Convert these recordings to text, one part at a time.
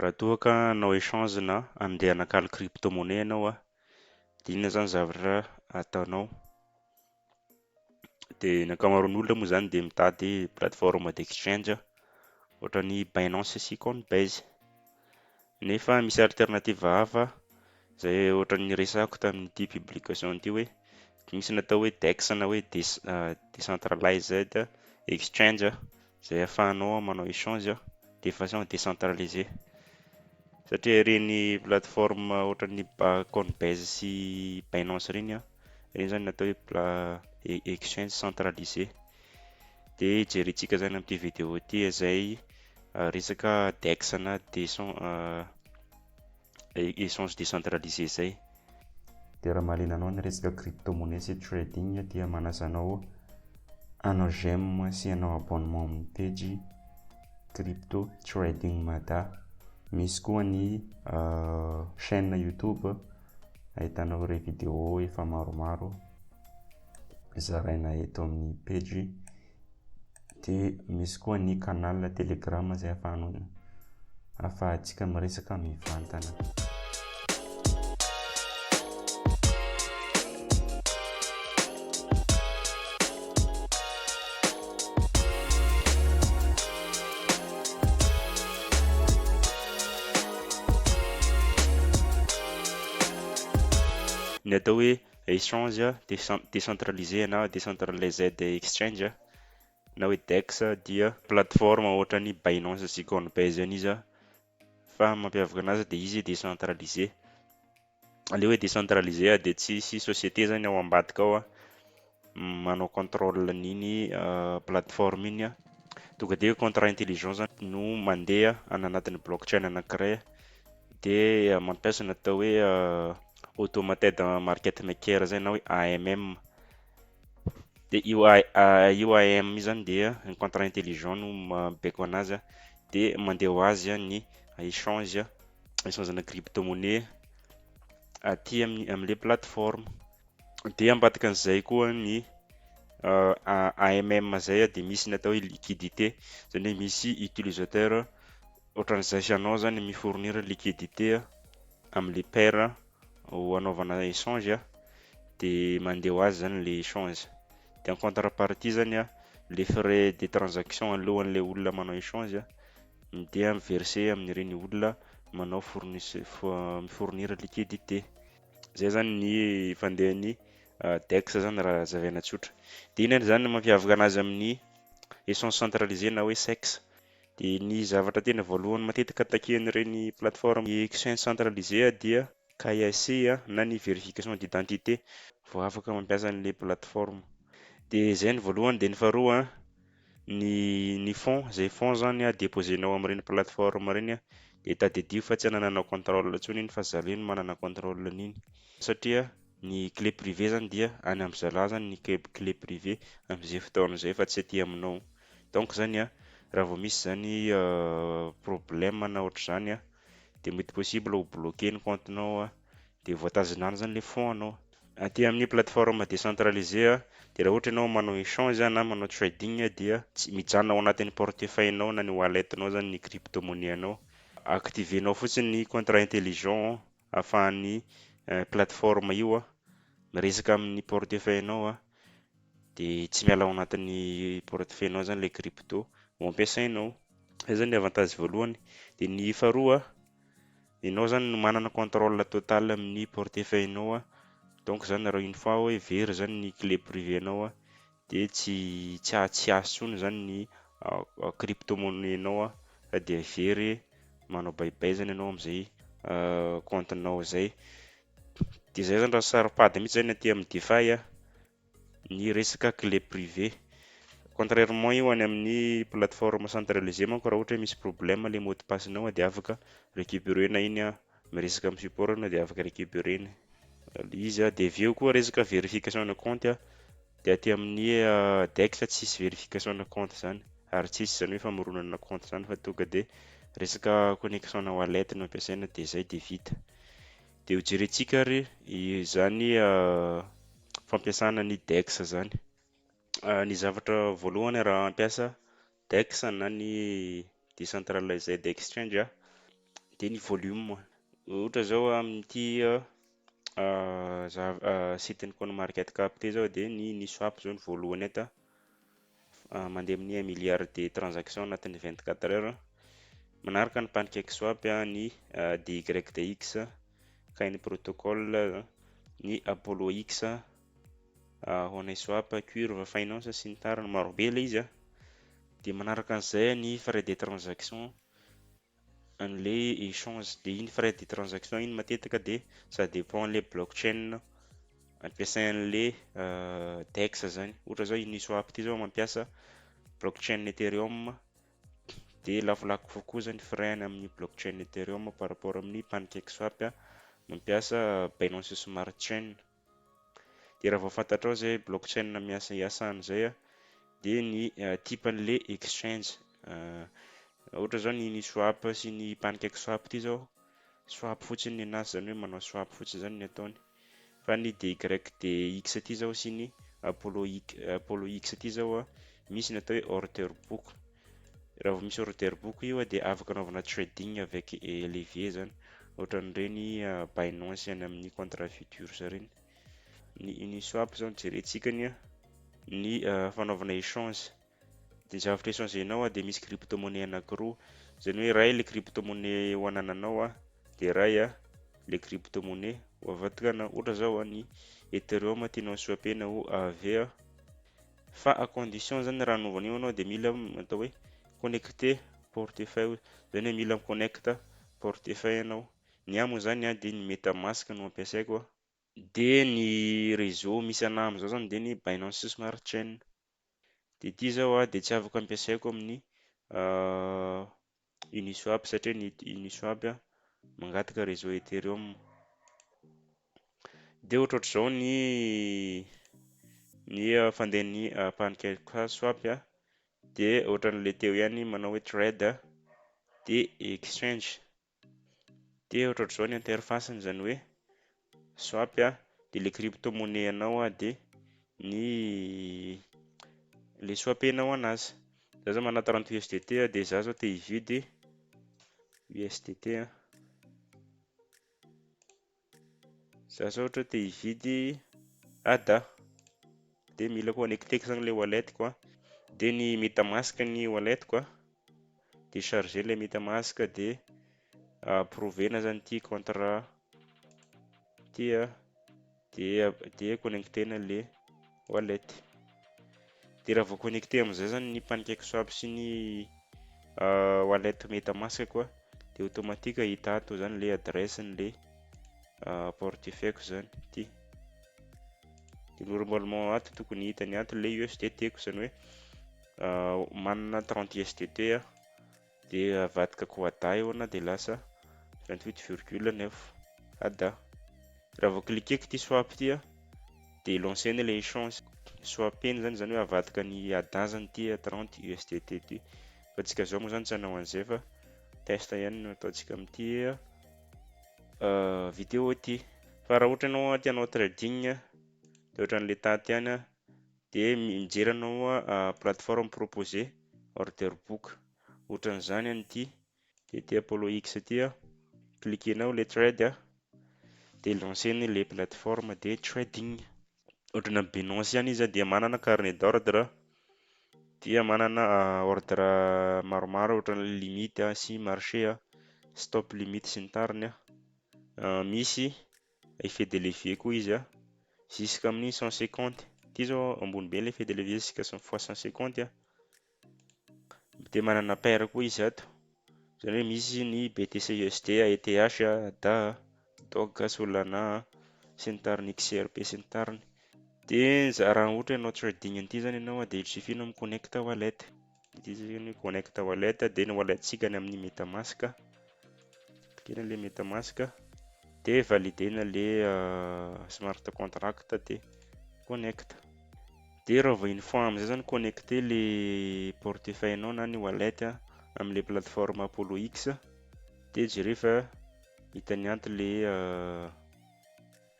Raha toa ka hanao échange na andeha hanakalo crypto-monnaie ianao a, de inona zany zavatra ataonao? De ny ankamaroan'ny olona moa zany de mitady plateforme d'exchange ohatran'ny Binance sy Coinbase, nefa misy alternative hafa zay ohatran'ny resahako tamin'ity publication ity hoe misy ny atao hoe DEX na hoe dec- decentralized exchange zay ahafahanao manao échange de façon décentralisée satria ireny plateforme ohatran'ny ba- Coinbase sy Binance ireny a, ireny zany natao hoe pla- e- exchange centralisé. De jerentsika zany amin'ity vidéo ity izay resaka DEX na décen- échange décentralisé zay. De raha mahaliana anao ny resaka crypto-monnaie sy trading dia manasa anao hanao j'aime sy hanao abonnement amin'ny page crypto trading mada. Misy koa ny chaîne YouTube ahitanao ireo vidéo efa maromaro zaraina eto amin'ny page. De misy koa ny canal Telegram zay ahafahanao ahafahantsika miresaka mivantana. Ny atao hoe échange décentralisé na decentralized exchange na hoe DEX dia plateforme ohatran'ny Binance sy Coinbase ihany izy a, fa mampiavaka anazy de izy décentralisé. Le hoe décentralisé de tsisy société zany ao ambadika ao a manao contrôle an'iny plateforme iny a, tonga de contrat intelligent zany no mandeha any anatin'ny blockchain anankiray de mampiasa ny atao hoe automated market maker zay na hoe AMM. De io io AMM io zany dia ny contrat intelligent no mibaiko anazy a, de mandeha ho azy a ny échange échange-na crypto-monnaie aty amin'ny am'le plateforme. De ambadikan'izay koa ny AMM zay a de misy ny atao hoe liquidité, zany hoe misy utilisateur ohatran'izay sy anao zany mi-fournir liquidité am'le paire ho anaovana échange a, de mandeha ho azy zany le échange. De en contrepartie zany a le frais de transaction alohan'le olona manao échange dia mi-verser amin'ireny olona manao fournisse- fo- mi-fournir liquidité. Zay zany ny fandehan'ny DEX zany raha hazavaina tsotra. De inona zany no mampiavaka anazy amin'ny échange centralisé na hoe CEX? De ny zavatra tena voalohany matetika takian'ireny plateforme exchange centralisé dia KYC na ny vérification d'identité vao afaka mampiasa an'le plateforme. De zay ny voalohany, de ny faharoa ny fonds zay fonds zany a déposenao amin'ireny plateforme ireny a de tadidio fa tsy anananao contrôle intsony iny fa zareo no manana contrôle an'iny satria ny clé privée zany dia any am'zalahy zany ny clé privée am'zay fotoana zay fa tsy aty aminao. Donc zany a raha vao misy zany problème na ohatr'izany a de mety possible ho bloqué ny compte-nao a de voatazona any zany le fonds anao. Aty amin'ny plateforme décentralisé a de raha ohatra ianao manao échange na manao trading dia tsy mijanona ao anatin'ny portefeuille-nao na ny wallet-nao zany ny crypto-monnaie anao. Activenao fotsiny ny contrat intelligent ahafahan'ny plateforme io a miresaka amin'ny portefeuille-nao a de tsy miala ao anatin'ny portefeuille-nao zany le crypto ho ampiasainao. Zay zany ny avantage voalohany. De ny faharoa ianao zany no manana contrôle total amin'ny portefeuille-nao a, donc zany raha une fois hoe very zany ny clé privée-nao a de tsy azo intsony zany ny crypto-monnaie-nao a fa de very manao bye bye zany ianao am'zay compte-nao zay. De zay zany raha saro-pady mihitsy zany aty amin'ny DeFi a ny resaka clé privée. Contrairement io any amin'ny plateforme centralisé manko raha ohatra hoe misy problème le mot de passe-nao de afaka récupérer-na iny a, miresaka amin'ny support anao de afaka récupérer-na le izy a. De avy eo koa resaka vérification-na compte a de aty amin'ny DEX tsisy vérification-na compte zany ary tsisy zany hoe famoronana compte zany fa tonga de resaka connexion-na wallet no ampiasaina de zay de vita. De ho jerentsika ary izany fampiasana ny DEX zany. Ny zavatra voalohany raha hampiasa DEX na ny decentralized exchange a. De ny volume, ohatra zao amin'ity za- site-n'ny CoinMarketCap ty zao de ny Uniswap zao ny voalohany eto a, mandeha amin'ny 1 milliard de transaction anatin'ny 24 heures. Manaraka ny PancakeSwap a, ny DYDX, Coin Protocol, ny Apollo X, HoneySwap, Curve Finance sy ny tariny, marobe le izy a. De manaraka an'izay ny frais de transaction an'le échange, de iny frais de transaction iny matetika de ça dépend an'le blockchain ampiasain'le DEX zany, ohatra zao Uniswap ty zao mampiasa blockchain Ethereum de lafolafo kokoa zany frais-ny amin'ny blockchain Ethereum par rapport amin'ny PancakeSwap a mampiasa Binance Smart Chain. De raha vao fantatrao zay blockchain miasa iasany zay a de ny type an'le exchange, ohatra zao ny Uniswap sy ny PancakeSwap ty zao swap fotsiny ny anazy zany hoe manao swap fotsiny zany ny ataony, fa ny DYDX ty zao sy ny Apollo X Apollo X ty zao a misy ny atao hoe order book, raha vao misy order book io a de afaka anaovana trading avec levier zany ohatran'ireny Binance any amin'ny contrat futures regny. Ny Uniswap zao no jerentsika ania ny fanaovana échange, de zavatra échangenao a de misy crypto-monnaie anankiroa zany hoe ray le crypto-monnaie ho anananao a de ray a le crypto-monnaie ho avadikanao, ohatra zao a ny Ethereum tianao swapena ho AAVE a, fa à condition zany raha hanova an'io anao de mila atao hoe connecter portefeuille zany hoe mila mi-connecte portefeuille anao, ny ahy moa zany a de ny MetaMask no ampiasaiko a, de ny réseau misy anahy am'zao zany de ny Binance Smart Chain, de ty zao a de tsy afaka ampiasaiko amin'ny Uniswap satria ny Uniswap a mangataka réseau Ethereum. De ohatrohatr'izao ny fandehan'ny PancakeSwap a de ohatran'le teo ihany manao hoe trade de exchange, de ohatrohatr'izao ny interface-ny zany hoe swap a de le crypto-monnaie anao a de ny le swapenao anazy, za zao mana 30 USDT de za zao te hividy USDT a, za zao ohatra hoe te hividy ADA de mila connecteko zany le wallet-ko a, de ny MetaMask ny wallet-ko a, de charger le MetaMask de approuver-na zany ty contrat ty a de connectena le wallet, de raha vao connecté am'zay zany ny PancakeSwap sy ny wallet MetaMask koa de automatique hita ato zany le adresse-n'le portefeuille-ko zany ty, de normalement ato tokony hitany ato le USDT-ko zany hoe manana 30 USDT aho de avadikako ADA io ana de lasa 28,9 ADA. Raha vao cliqueko ty swap ty a de lancena le échange, swapena zany zany hoe avadika ny ADA zany ty 30 USDT ty, fa antsika zao moa zany tsy hanao an'izay fa test ihany no ataontsika amin'ity vidéo ty. Fa raha ohatra ianao tianao trading de ohatran'le tato ihany a de mijery anao a plateforme proposé order book ohatran'izany an'ity de ty Apollo X ty a cliquenao le trade a de lanceny le plateforme de trading. Ohatran'ny amin'ny Binance ihany izy a dia manana carnet d'ordre dia manana ordre maromaro ohatran'ny limite a sy marché a, stop limite sy ny tariny a, misy effet de levier koa izy a jusqu'amin'ny 150, ty zao ambony be le effet de levier jusqu'à fois 150 a, de manana paire koa izy ato zany hoe misy ny BTC USD, ETH, ADA, DOGE, Solana sy ny tariny, XRP sy ny tariny. De raha ohatra hanao trading an'ity zany ianao a de il suffit anao mi-connecte wallet, ity zany connecte wallet de ny wallet-tsika any amin'ny MetaMask, cliquena le MetaMask de validena le smart contract de connecte. De raha vao une fois am'zay zany connecté le portefeuille-nao na ny wallet a am'le plateforme Apollo X de jereo fa hitany ato le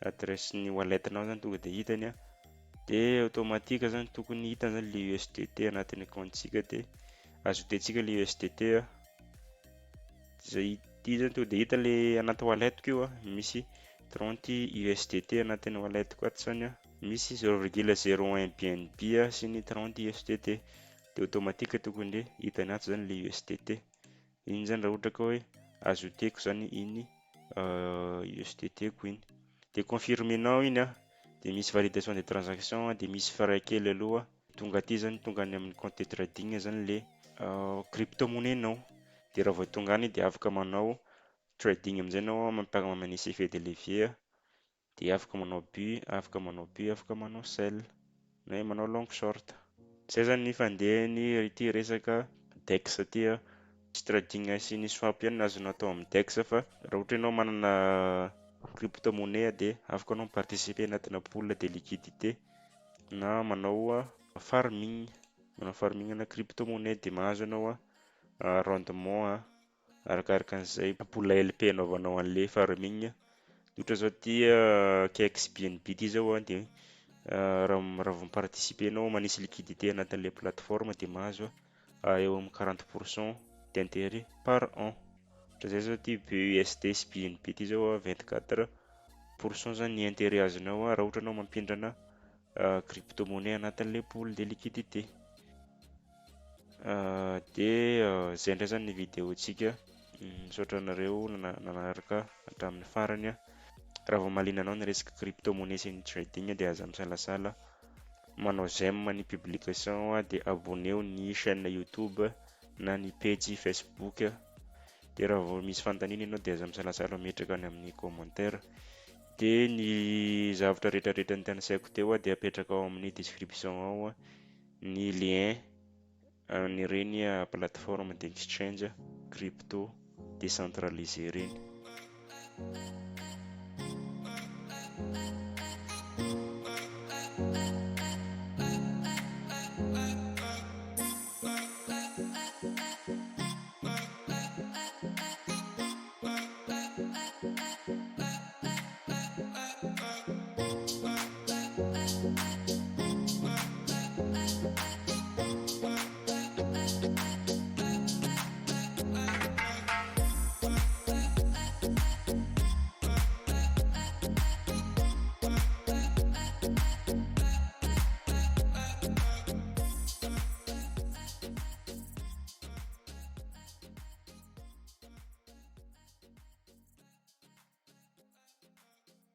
adresse-n'ny wallet-nao zany tonga de hitany a de automatique zany tokony hitany zany le USDT anatin'ny compte-tsika de ajouter-ntsika le USDT a zay Ty zany to de hita le anaty wallet-ko io a, misy 30 USDT anatin'ny wallet-ko ato zany a, misy 0,01 BNB a sy ny 30 USDT de automatique tokony de hitany ato zany le USDT. Igny zany raha ohatra ka hoe ajouteko zany iny USDT-ko iny de confirmenao iny a, de misy validation de transaction de misy frais kely aloha, tonga aty zany tonga any amin'ny compte de trading zany le crypto-monnaie-nao de raha vao tonga any de afaka manao trading am'zay anao mampa- manisy effet de levier de afaka manao buy, afaka manao buy, afaka manao sell na hoe manao long short. Zay zany ny fandehany ity resaka DEX ty a, tsy trading sy ny swap ihany no azonao atao amin'ny DEX fa raha ohatra ianao manana crypto-monnaie de afaka anao mi-participer anatina pool de liquidité na manao farming, manao farming ana crypto-monnaie de mahazo anao a rendement a arakaraka an'izay pool LP anaovanao an'le farming. Ohatra zao ty OKX BNB ty zao a de raha vao mi-participer anao manisy liquidité anatin'le plateforme de mahazo eo amin'ny 40 % d'intérêt par an. Ohatra zay zao ty BUSD sy BNB ty zao a 24 % zany ny intérêt azonao a raha ohatra anao mampindrana crypto-monnaie anatin'le pool de liquidité. De zay indray zany ny vidéontsika, misaotra anareo nanaraka hatramin'ny farany a. Raha vao mahaliana anao ny resaka crypto-monnaie sy ny trading de aza misalasala manao j'aime ny publication a de abonneo ny chaîne YouTube na ny page Facebook. De raha vao misy fanontaniana ianao de aza misalasala mametraka any amin'ny commentaire. De ny zavatra rehetrarehetra notanisaiko teo a de apetraka ao amin'ny description ao a ny lien an'ireny plateforme d'exchange crypto décentralisé reny.